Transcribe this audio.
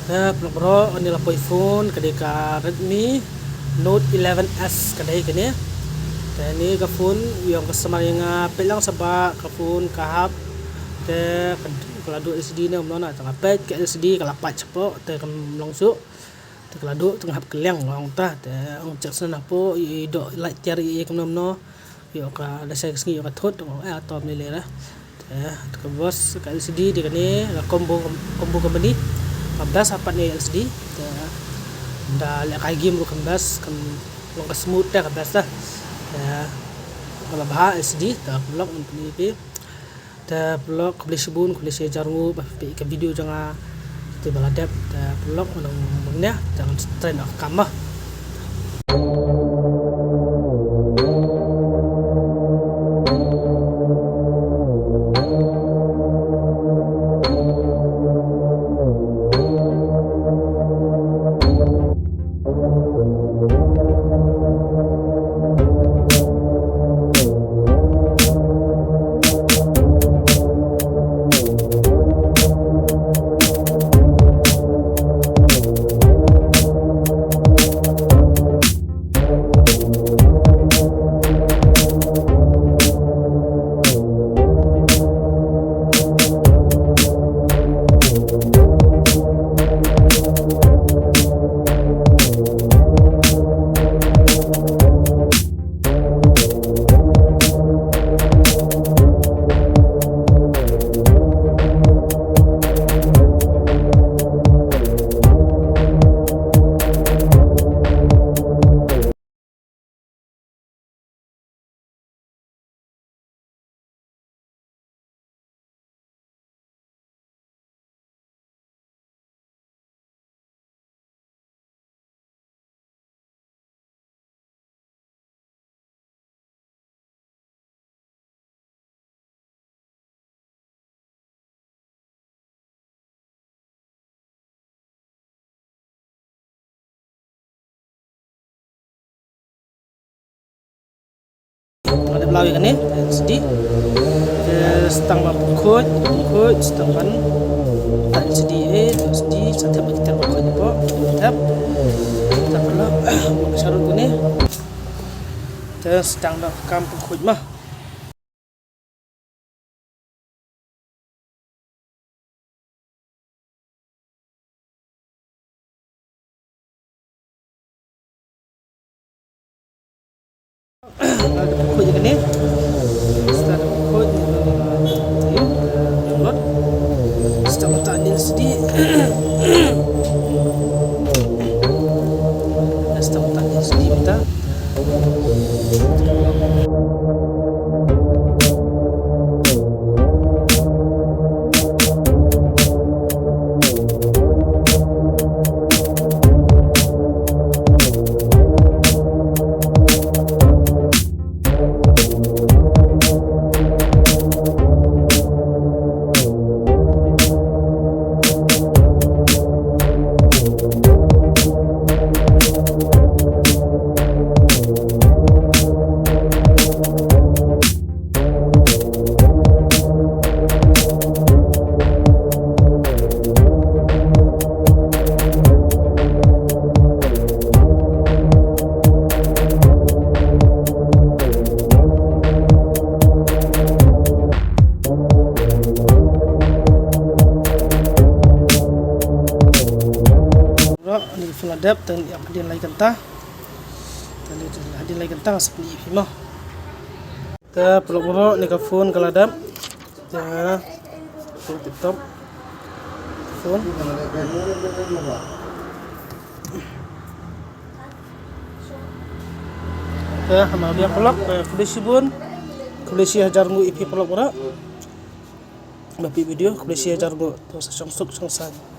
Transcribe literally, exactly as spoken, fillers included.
Te paralok baroh, kane la poi phone, ka dei ka Redmi Note eleven S ka dei kane. Te kane ka phone, ïong ka samar ïa nga, peit lang sha ba ka phone ka hap. Te ka, ka la duh L C D ne, kumno na, te nga peit ka L C D ka la pait shapoh, te kam long shuh. Te ka la duh, te nga hap kylliang long ta, te ong check shen hapoh, i, i doh light tiar i, i kumno kumno. Ïoh ka, da shai ka sngi ïoh ka thut, ong, eh, atom ni le ra. Te, te ka bos, ka L C D dei kane, ka combo, combo company. Ka best ha pat ne L C D. Te, da leh kai game ruh ka best, ka long ka smooth te ka best te. Te, ka la bha L C D, te paralok ngan pyni ïa phi. Te paralok khublei shibun, khublei shi hajar nguh ba phi peit ïa ka video jong nga. Te ba la dep, te paralok ngan ong bad ne, te ngan try noh ka kam mo. Nga dep law ïa kane L C D. Te sdang ban pynkhuid, pynkhuid, sdang ban tap L C D, eh, L C D, sa thep ba ki ter ba khuid hapoh, thep. Tap la, ba ka sharud kane. Te sdang da kam pynkhuid ma. Khuid ïa kane. Start khuid ïa kane. Download. Start mynta ni sdang. Start mynta ni sdang mynta. Bro, ni phone la dep, tang ïa hadien lai kynta. Tang ïa hadien lai kynta nga sa pyni ïa phi mo. Te paralok baroh, ni ka phone ka la dep. Te phone tip top. Phone. Te hamar ïa paralok, eh, khublei shibun. Khublei shi hajar nguh ïa phi paralok baroh ba phi video, khublei shi hajar nguh. To sa shong suk shong saiñ.